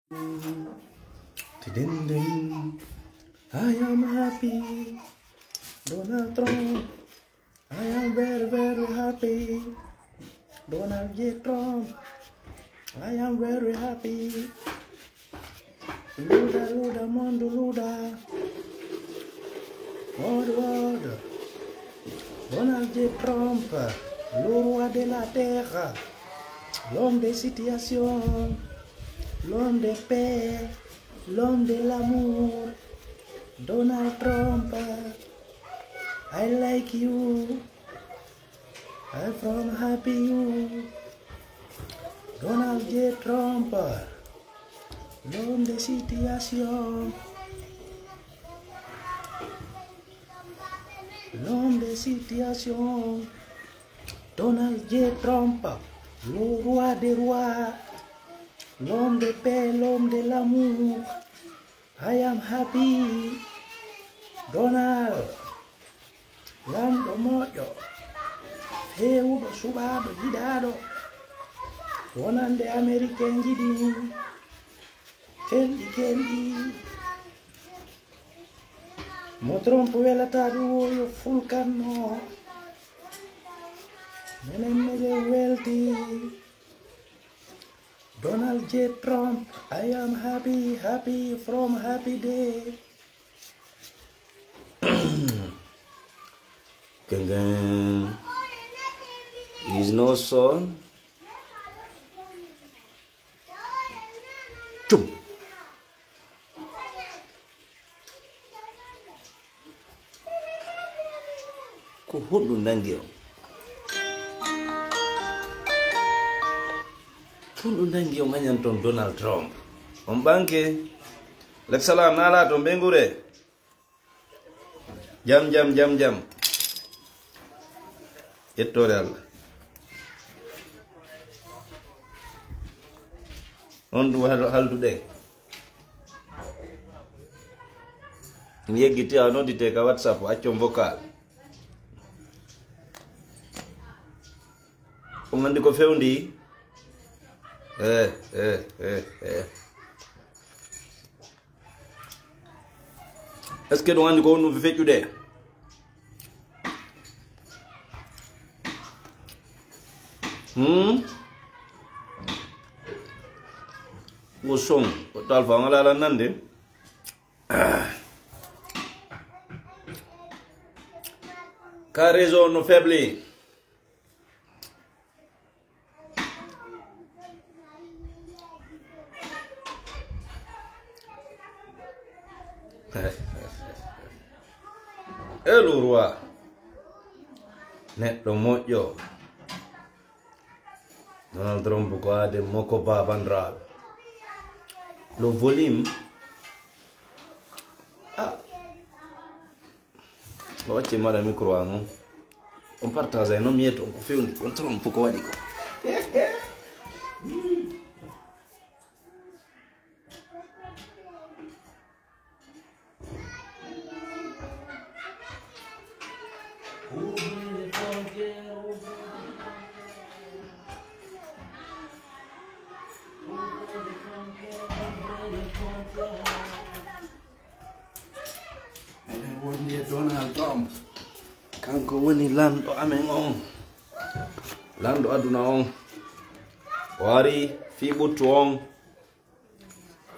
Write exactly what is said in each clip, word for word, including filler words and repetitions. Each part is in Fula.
Tidin din. I am happy. Donald Trump. I am very, very happy. Donald J. Trump. I am very happy. Luda, luda, mondu, luda. World, world. Donald J. Trump, le roi de la terre, l'homme de situation, l'homme de paix, l'homme de l'amour. Donald Trump, I like you. I from happy you. Donald J. Trump, l'homme de situation. L'homme de situation. Donald J. Trump, le roi des rois. L'homme de paix, l'homme de l'amour. I am happy. Donald, lanɗo moƴƴo, feewuɗo, suɓaaɗo, yiɗaaɗo, wonande Amerikeenji ɗin, kelɗi, kelɗi. Mo Trump welata ɗum, o yo fulkanno. Menen, meɗen welti. Donald J. Trump, I am happy, happy from happy day. Gangan is no son. Chum. Ko honɗum nangi on? Honɗum nangi on añan toon Donald Trump? On ɓanke. Lek salam, naalaa toon ɓeynguure. Jam, jam, jam, jam. Yettoore Allah. On ɗum hal-, halduɗen. Mi yeggiti a noddite ka WhatsApp, accon vocal. On anndi ko fewndi? Eh, eh, eh, eh. Est-ce que ɗum anndi ko honɗum feƴƴude? Hmm? Wo son, ko talfa, on alaa lan nande? Ah. Ka réseau no faible. E le roi. Neɗɗo moƴƴo. Donald Trump ko aade makko ba bandiraɓe. Le volume. Ah. O wacce mara micro am on. On partage ay noon mi yetto on ko fewndi. On Trump ko waɗi ko. Eɗen wondi e Donald Trump. Kanko woni lanɗo amen on. Lanɗo aduna on. O ari fii ɓuttu on.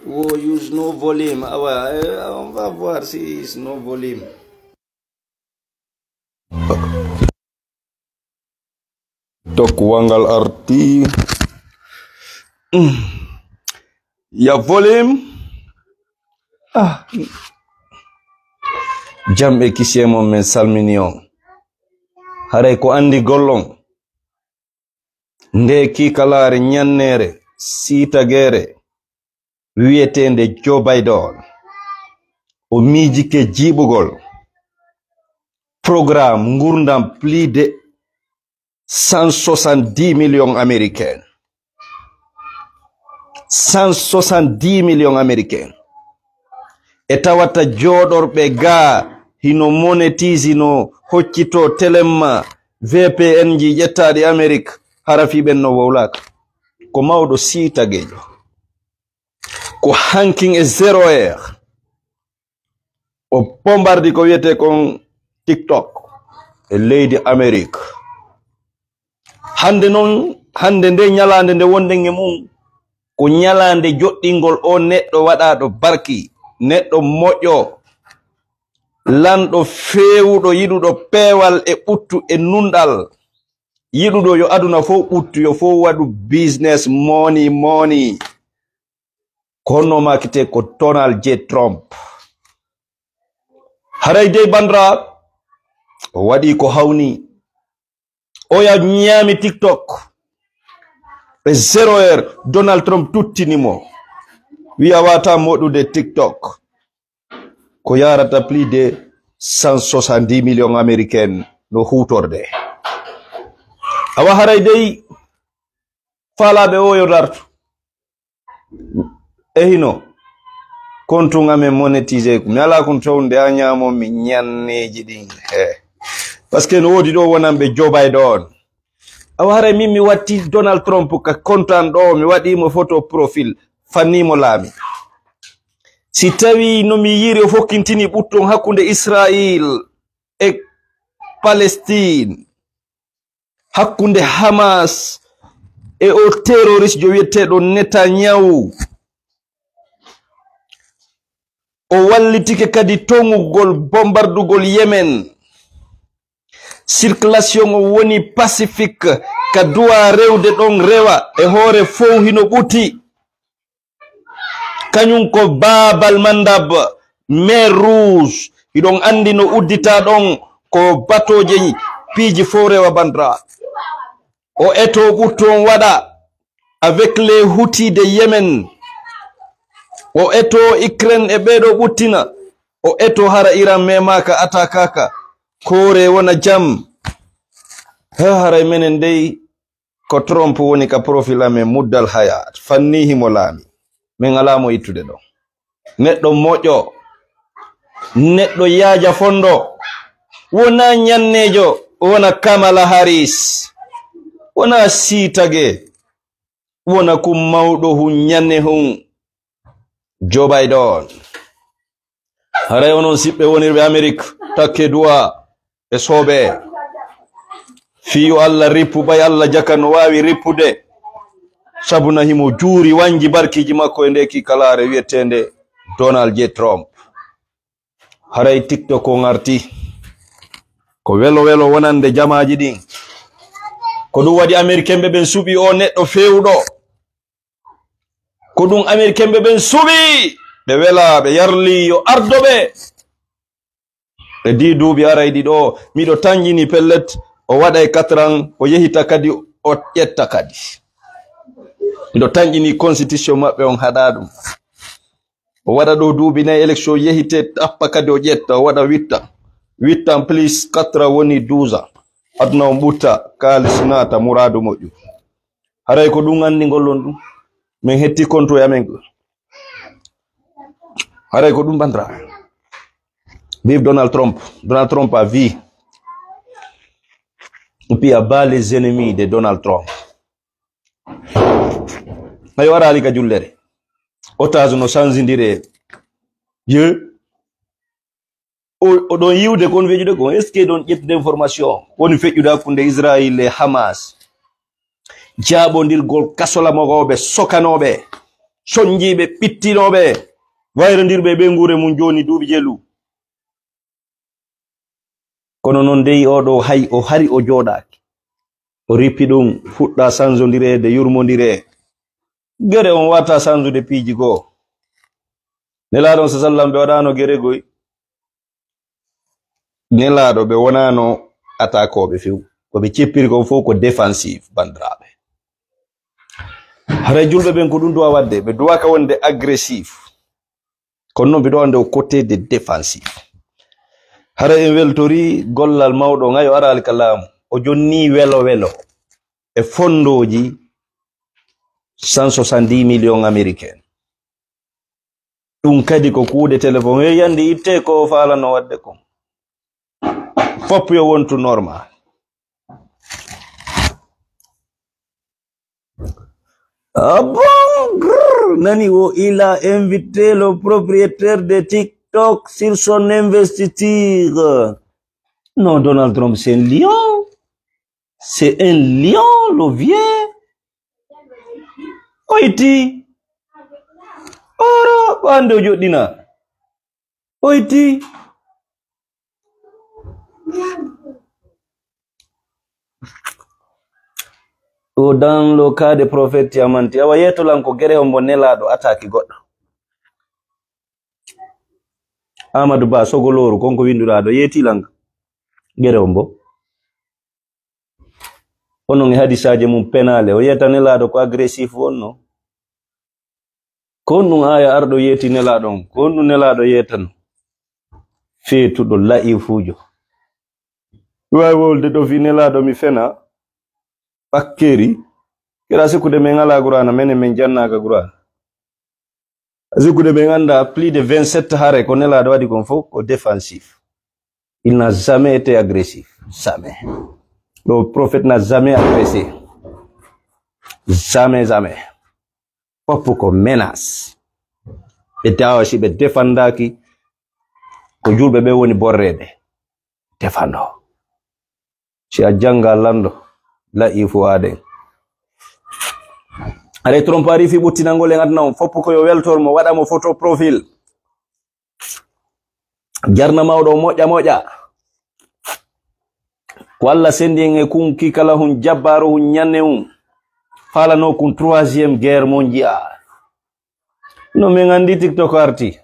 Wo use no volume. Awa, eh, on va voir si is no volume. Tokkuwal ngal arti. Mm. Ya volume. Ah. Jam e kisiyee mon, men salmini on. Haray ko anndi gollon. Nde kiikalaare ñanneere siitageere wiyeteende Joe Biden, o miijike jiiɓugol programme ngurndam plus de cent soixante-dix millions américains. Cent soixante-dix millions américains. E tawata jooɗorɓe gaa hino monétise, no hoccitoo telemma, V P N ji ƴettaaɗi Amerik, hara fii ɓen no wowlaaka. Ko mawɗo siitageejo. Ko hankin e zéro heure, o bombardi ko wiyetee kon TikTok e leydi Amerik. Hannde noon, hannde nde ñalaande nde wonɗen e mum, ko ñalaande joɗɗingol o neɗɗo waɗaaɗo barki, neɗɗo moƴƴo, lanɗo feewuɗo, yiɗuɗo peewal e ɓuttu e nunɗal, yiɗuɗo yo aduna fof ɓuttu, yo fof waɗu business, money, money. Ko honno maketee? Ko Donald J Trump. Haray dey, bandira, o waɗi ko hawni. Oya ñaami TikTok. E zéro heure, Donald Trump tuttini mo. Wiya wata moɗude TikTok. Ko yarata plus de cent soixante-dix millions américaines no huutorde. Awa haray dey, faalaaɓe o yo dartu. E hino, kontu amen monétisé. Mi alaa kon townde a ñaamo mi ñanneeji ɗin. Eh. Parce que no woodi ɗo wonanɓe Joe Biden. Awa haray min mi watti Donald Trump ka kontu an ɗo, mi waɗi mo photo profil, fanni mo laami. Si tawi no mi yiiri o fokkintini ɓutton hakkunde Israel e Palestine, hakkunde Hamas e o terroriste jo wiyeteeɗo Netanyahu. O wallitike kadi toŋugol, bombardugol Yemen. Circulation o woni pacifique, ka duwa rewde ɗon rewa, e hoore fow hino ɓuti. Kañum ko Bab al Mandab, mer Rouge. Hiɗon anndi no uddita ɗon ko batooje, piiji fow rewa, bandira. O eto ɓuttu on waɗa avec les Houthis de Yemen. O eto Ukraine e ɓeeɗo ɓuttina. O eto hara Iran memaaka, attaquaaka. Koore wona jam. He, haray menen dey ko Trump woni ka profil amen muddal hayaat. Fanni himo laami. Min alaa mo ittude ɗo. Neɗɗo moƴƴo. Neɗɗo yaaja fondo. Wona ñanneejo, wona Kamala Harris. Wona siitage. Wona kun mawɗo hun ñanne hun. Joe Biden. Haray onon siɓɓe wonirɓe Amerik, takke du'a e sooɓe. Fii yo Allah rippu, ɓay Allah jaka no waawi rippude. Sabu na himo juuri wanji barkiiji makko e nde kikalaare wi'eteende Donald J Trump. Haray TikTok on arti. Ko welo welo wonande jamaaji ɗin. Ko ɗum waɗi Amerikenɓe ɓen suɓi o neɗɗo feewuɗo. Ko ɗum Amerikenɓe ɓen suɓi. Ɓe wela, ɓe yarli yo ardo ɓe. E ɗii duuɓi arayɗi ɗo, miɗo tanƴini pellet, o waɗa e quatre ans, o yehita kadi, o ƴetta kadi. Miɗo tanƴini constitution maɓɓe on, haɗa ɗum. O waɗa ɗo duuɓi nayi élection, yehite, tappa kadi, o ƴetta, o waɗa huit ans. Huit ans plus quatre ans woni douze ans. Aduna on ɓutta, kaalis naata, muraadu moƴƴu. Haray ko ɗum anndi ngol on ɗum. Min hetti kontu e amen. Haray ko ɗum bandira. Vive Donald Trump. Donald Trump à vie. Et puis à bas les ennemis de Donald Trump. Ayo, araali ka jullere. Otage no sanzindire. Ye. O, o ɗon yiwde kon wejude kon. Est-ce que ɗon ƴettude information? Woni feƴƴude hakkunde Israël e Hamas. Jaaɓondirgol kasolamogooɓe, sokanooɓe, sonjiiɓe, ɓittinooɓe, wayrondirɓe e ɓeynguure mum jooni duuɓi jelu. Kono non dey oɗo hay o hari o jooɗaaki. O rippi ɗum, fuɗɗa sanzondireede, yurmondiree. Gere on wata sanzude piiji goo. Nelaaɗo on sa sallam ɓe waɗaano gere goy. Nelaaɗo ɓe wonaano atakooɓe few. Ko ɓe ceppiri kon fof ko défensive, banndiraaɓe. Haray julɓe ɓen ko ɗum duwa waɗde. Ɓe duwaka wonde agressif. Kono noon mbiɗo wonde o côté de défensif. Hara en weltori gollal mawɗo, ngayo araali ka laamu. O jonni welo welo e fondooji cent soixante-dix millions américains. Ɗum kadi ko kuuɗe téléphone. Hey, yandi itte ko faalano waɗde kon. Fof yo wontu normal. Ah bon? Grrr. Nani o, il a invité le propriétaire de TikTok sur son investiture. Non, Donald Trump, c'est un lion. C'est un lion, le vieux. Oyti. Oro, ko hannde o joɗɗina. Oyti. O dans le cas de prophète Tiamanti. Awa yeeto lan ko gere hombo nelaaɗo attaque goɗɗo. Amadou Ba Sogolooru, kon ko winduɗaa ɗo, yeeti lan gere hombo. Onon e hadisaaji mum penaale, o yeeta nelaaɗo ko agressif wonno. Ko honɗum aaya arɗo yeeti nelaaɗo on? Ko honɗum nelaaɗo yeetano? Feetuɗo la'ifuujo. Waawi wolde ɗo fii nelaaɗo mi fena. Ɓakkeeri. Kira sikkude men alaa Qur'aana, menen men jannaaka Qur'aana. Sikkude men annda plus de vingt-sept hare ko nelaaɗo waɗi kon fof ko défensif. Il n'a jamais été agressif. Jamais. Le prophète n'a jamais agressé. Jamais, jamais. Fof ko menace. Ɓe tawa si ɓe defandaaki, ko julɓe ɓe woni borreeɓe. Defando. Si a jannga lanndo, la'i fo aden. Are Trump ari fi ɓuttinangol en aduna on, fof ko yo weltor mo, waɗa mo photo profil. Jarna mawɗo o moƴƴa moƴƴa. Ko Allah sendi en e kun ki kala hun jabbaro hun ñanne hun. Falano kun troisième guerre mondiale. No men andi TikTok arti.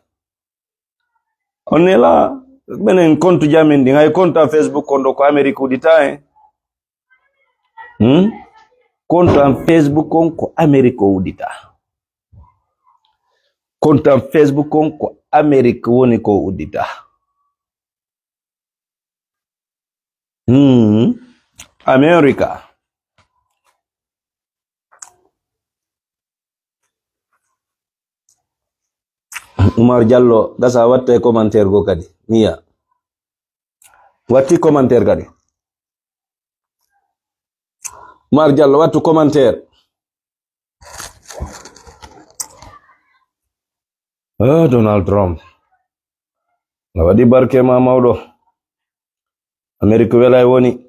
On nela, menen compte jamin ɗin, hay compte am Facebook on ɗo ko Amérique uddita en. Hmm? Compte am Facebook on ko Amérique o uddita. Compte am Facebook on ko Amérique woni ko uddita. Hmm. America. Umar Diallo, gasa watte commentaire go kadi. Miya. Watti commentaire kadi. Umar Diallo, wattu commentaire. Ah, Donald Trump. A waɗi barke ma mawɗo. Amerique welay woni.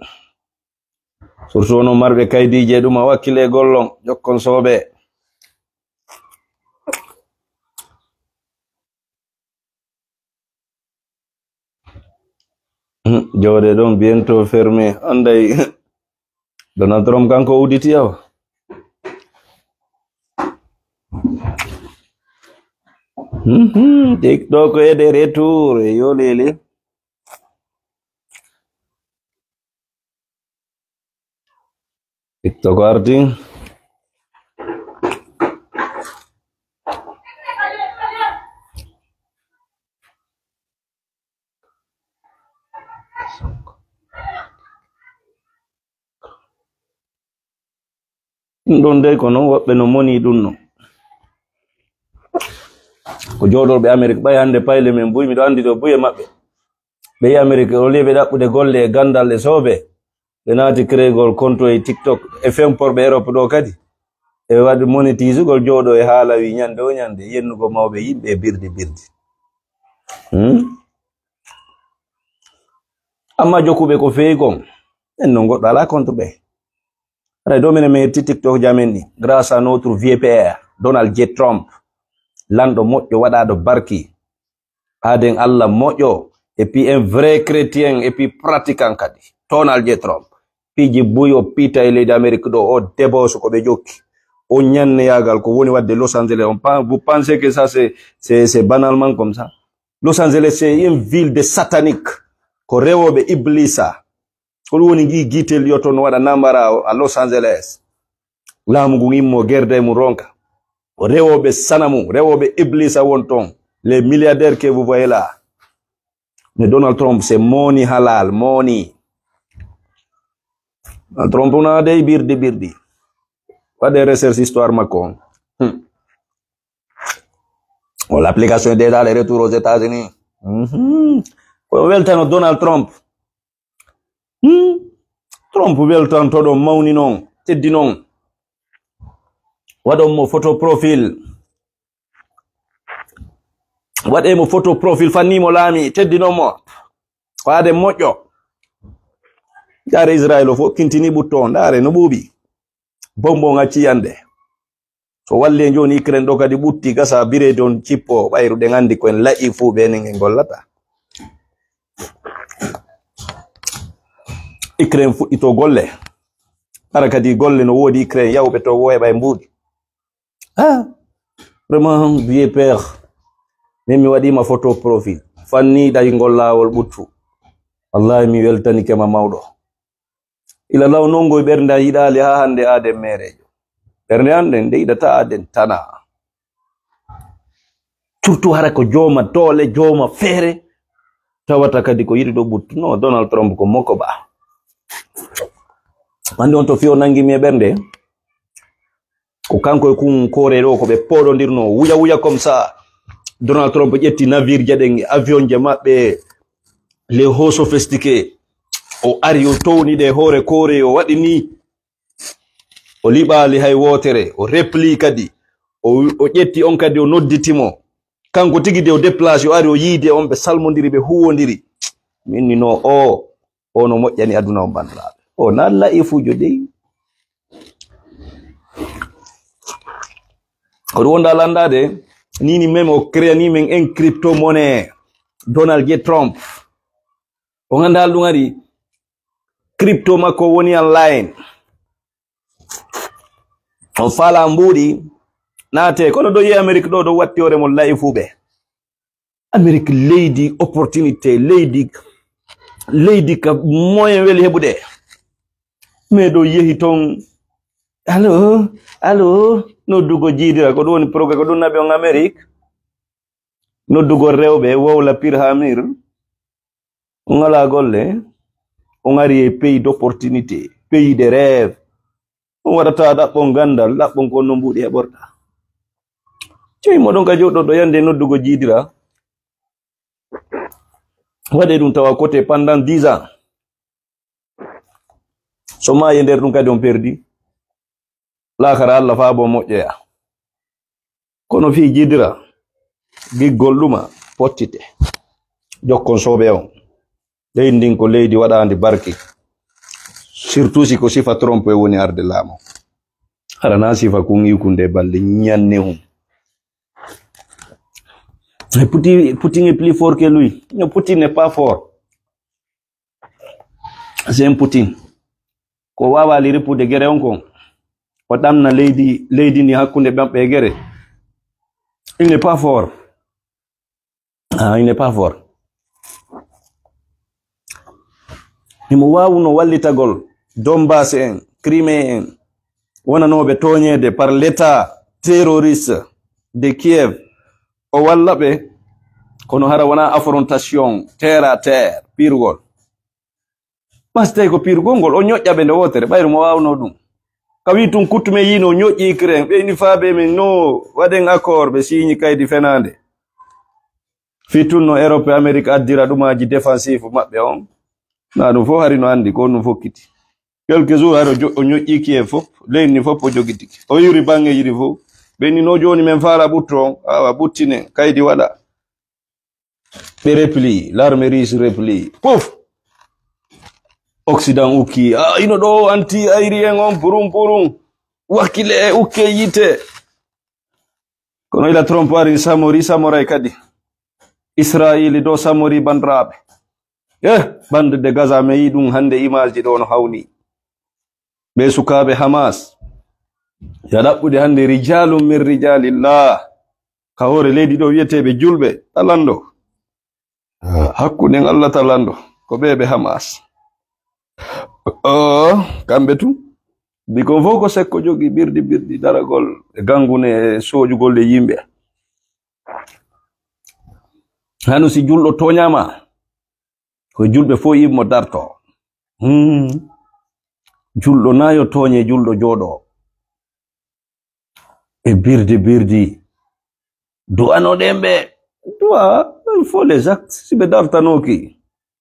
Surtout onon marɓe kaydiije ɗum a wakkile gollon. Jokkon sooɓe. Hmm, jooɗe ɗon bientôt fermé. Anday Donald Trump kanko udditi yaw. Mhm, TikTok e de retour e yo lele. TikTok arti. Ɗum ɗon dey ko non woɓɓe no moni ɗum non. Ko jooɗorɓe Amerique ɓay hannde payle men buy, miɗo anndi ɗo buy e maɓɓe. Ɓe yi Amerique, au lieu ɓe ɗaɓɓude golle e ganndal e soobe, ɓe naati créegol compte e TikTok e femporɓe Europe ɗo kadi. E waɗi monétisugol jooɗo e haala wi ñande o ñande, yennugo mawɓe yimɓe e birdi birdi. Hmm? Amma jokkuɓe ko feewi kon, en non goɗɗo alaa contre ɓe. Haray ɗo minen min hetti TikTok ji amen ɗi, grâce à notre vieux père, Donald J Trump. Lanɗo moƴƴo, waɗaaɗo barki. Aaden Allah moƴƴo, et puis un vrai chrétien, et puis pratiquant kadi. Donald J Trump. Piiji buy o piita e leydi Amérique ɗo, o débauche ko ɓe jokki. O ñanneyaagal ko woni waɗde Los Angeles on. Pa-, vous pensez que ça, c'est, c'est, c'est banalement comme ça? Los Angeles, c'est une ville de satanique. Ko rewooɓe Iblisa. Ko ɗum woni ngii giitel yo toon waɗa nambara o a Los Angeles. Laamu ngun immo gerde e mum ronka. Ko rewooɓe sanamu, rewooɓe Iblisa won toon. Les milliardaires que vous voyez là. Mais Donald Trump, c'est money halal, money. Donald Trump na dey birdi birdi. Waɗe recherche histoire makko on. Hmm. O l'application déjà le retour aux États-Unis. Mhm. Ko weltano Donald Trump. Hmm? Trump weltantoɗo mawni non, teddi non. Waɗon mo photo profil. Waɗe mo photo profil, fanni mo laami, teddinon mo. Ko aden moƴƴo. Ndaare Israel o fof kintini ɓutto on. Ndaare no ɓuuɓi. Bombo on accii yande. So walli en jooni Ukraine ɗo kadi ɓutti gasa biredi on cippo ɓayru ɗen anndi ko en la'i fuu ɓe enen en gollata. Ukraine fuɗɗito golle. Hara kadi golle no woodi Ukraine yawɓe to wo heɓa e mbuuɗi. Ah, vraiment, vieux père. Min mi waɗiima photo profil. Fanni ɗay ngol laawol ɓuttu. Wallahi mi weltanike ma mawɗo. Ila law non ngoy ɓernde an yiɗaali haa hannde aaden meereejo. Ɓernde an ɗen nde yiɗata aaden tana. Surtout hara ko jooma doole, jooma feere. Tawata kadi ko yiɗi ɗo ɓuttu. No, Donald Trump ko moko ba. Anndi on to fiyo nangi mi e ɓernde. Ko kanko e kun koore ɗo ko ɓe pooɗondirno wuya wuya comme ça. Donald Trump ƴetti navire je ɗen, avion je maɓɓe, les hauts sophistiqués. O ari o towni ɗe hoore koore o waɗi ni. O liɓaali hay wootere, o repli kadi. O, o ƴetti on kadi o nodditi mo. Kanko tigi de o déplacé o ari o yiide on ɓe salmondiri ɓe huwondiri. Min ni no o O no moƴƴani aduna on, banndiraaɓe. O na la'ifuujo dey. Ko ɗum wonda lanndaade, ni ni même o créani men en crypto-monnaie, Donald J Trump. O ngannda ɗum ari, crypto makko woni online. O faala mbuuɗi, naate. Kono ɗo yehi Amérique ɗo, ɗo watti hoore mo la'ifuuɓe. Amérique leydi opportunité, leydi, leydi ka moyen weli heɓude. Mais ɗo yehi toon, allo, allo, noddugo jiidira, ko ɗum woni programme, ko ɗum naɓi on Amérique. Noddugo rewɓe, wowla pir haa mir. On alaa golle, on ari e pays d'opportunité, pays de rêve. On waɗata ɗaɓɓon ganndal, ɗaɓɓon ko on no mbuuɗi heɓorta. Cey moɗon ka jooɗoɗo yande noddugo jiidira. Waɗe ɗum tawa côté pendant dix ans. So maayi e nder ɗum kadi on perdi. Laakara Allah faa bo moƴƴoya. Kono fii jiidira, giggol ɗuma, pottite. Jokkon sooɓe on. Leydi ndin ko leydi waɗaandi barki. Surtout si ko sifa Trump e woni arde laamu. Hara na sifa kun iwkunde balɗe ñanne hun. Et Putin, Putin est plus fort que lui. Non, Putin n'est pas fort. C'est un Putin. Ko waawaali reppude gere on kon. O ɗamna leydi, leydi ndi hakkunde maɓɓe e gere. Il n'est pas fort. Ah, il n'est pas fort. Himo waawuno wallitagol Donbass en, Crimée en, wonanooɓe tooñeede par l'État terroriste de Kiev. O walla ɓe, kono hara wona affrontation terre à terre, pirgol. Ɓay so tawi ko pirgol ngol, o ñoƴƴa ɓe nde wootere, ɓayru mo waawno ɗum. Ka wi tun kuttu men yiino o ñoƴƴi Ukraine, ɓe ini faabe men no waɗen accord, ɓe siiñi kaydi fenaande. Fii tun no Europe e Amérique addira ɗumaaji défensif maɓɓe on. Na ɗum fof hari no anndi ko ɗum fokkiti. Quelques jours hari o jo-, o ñoƴƴi Kiev fof, leydi ndi fof o jogitiki. O yuri baŋŋeeji ɗi fof. Ɓe inni no jooni men faala ɓuttu on, awa ɓuttinen, kaydi waɗa. Ɓe repli, l'armée russe repli. Pouf! Occident ukki. Ah, ino ɗo anti-aérien on, purum, purum. Wakkile e ukke yiite. Kono ila Trump ari, Samori, Samoray kadi. Israeli do Samori, bandiraaɓe. Eh, bande de Gaza, mi yii ɗum hannde, image ji ɗo no hawni. Ɓe sukaaɓe Hamas. Ya ɗaɓɓude hannde rijalum min rijalillah. Ka hoore leydi ɗo wiyeteeɓe julɓe, ta lanndo. Hakkunden Allah ta lanndo, ko ɓe ɓe Hamas. Oh, kamɓe tun. Bikon fof ko sekko jogi, birdi, birdi, daragol, e gangune, e soojugol e yimɓe. Hano si julɗo tooñaama, ko julɓe fof yimmo darto. Hmm. Julɗo na yo tooñe, julɗo jooɗo. E birdi, birdi. Du'anoɗen ɓe. Du'a, il faut les actes. Si ɓe dartanooki,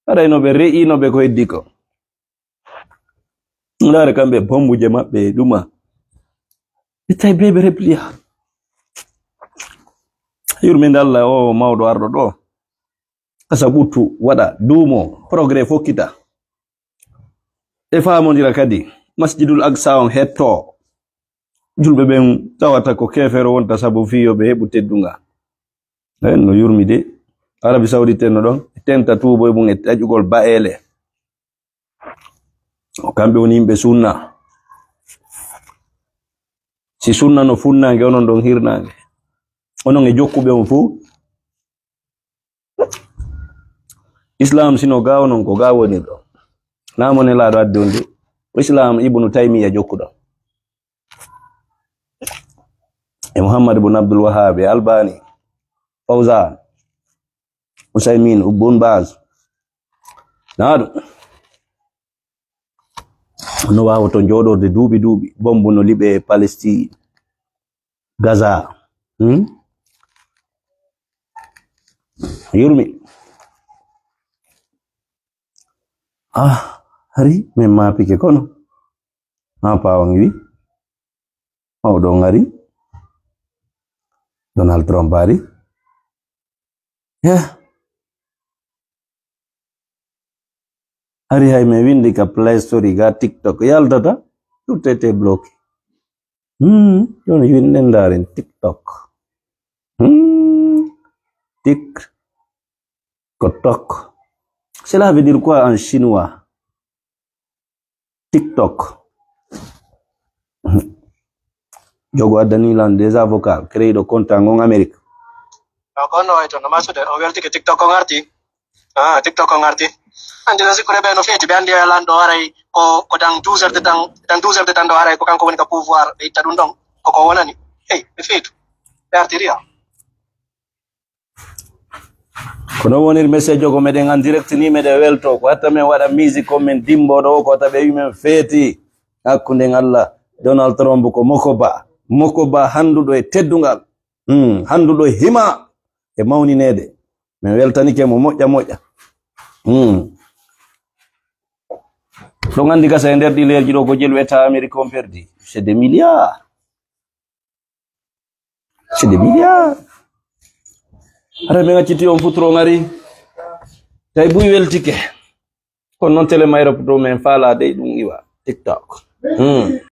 haray no ɓe re'ino ɓe ko heddi ko. Ndaare kamɓe bombuje maɓɓe e ɗuma. Ɓe tawi ɓe ɓe repliya. Yurminde Allah, o mawɗo arɗo ɗo. Asa ɓuttu, waɗa, duumo, progrès fokkita. E faamondira kadi, Masjidul Aqsa on hetto. Julɓe ɓen tawata ko keefeero wonta sabu fii yo ɓe heɓu teddungal. En no yurmi de. Arabi Saudite en no ɗon, tenta tuubo e mum e taƴugol baɗeele. O kamɓe woni yimɓe sunna. Si sunna no funnaange, onon ɗon hirnaange. Onon e jokkuɓe on fuu. Islam sino ga onon ko ga wonirɗo. Naa mo Nelaaɗo addi on de. Islam Ibnu Taymiya jokkuɗo. E Muhammad ibn Abdul Wahhab, e Albani, Fawzan, Usaymin, Ibn Baz. Naa ɗum. No waawoto jooɗorde duuɓi duuɓi. Bombu no liɓe Palestine, Gaza. Hmm? Yurmi. Ah, hari, min maapike kono. Ma pawon wi. Mawɗo on ari. Donald Trump ari. Yeah. Hari hay mi windi ka Play Store ga TikTok yaltata. Tout était bloqué. Hmm, ɗon winden ndaren TikTok. Hmm, tik ko tok. Cela veut dire quoi en chinois? TikTok. Jogo addani lan des avocats, créé ɗo compte ngon Amérique. No, ko no way toon, no masude, o weltike TikTok on arti. Ah, TikTok on arti. Anndi no sikkude ɓe no feeti, ɓe anndi e lan ɗo haray ko, ko dans douze heures de temps, dans douze heures de temps ɗo haray ko kanko woni ka pouvoir, ɓe itta ɗum ɗon. Ko ko wonani. Hey, ɓe feetu. Ɓe artiri ya. Ko non woniri message o, ko meɗen en direct ni, meɗen welto. Ko hatta men waɗa musique, ko men dimbo ɗo, ko hatta ɓe wi men feeti. Hakkunden Allah, Donald Trump ko moko ba. Moko ba handuɗo e teddungal. Hmm, handuɗo e hima e mawnineede. Men weltanike mo moƴƴa moƴƴa. Hmm. Ɗon anndi gasa e nder ɗi leerji ɗo ko jelu État Amérique on perdi. C'est des milliards. C'est des milliards. Hara ɓe ngacciti on futuro ngari. Tawi buy weltike. Kono noon télé mayro ɗo men faala dey ɗum iwa TikTok. Hmm.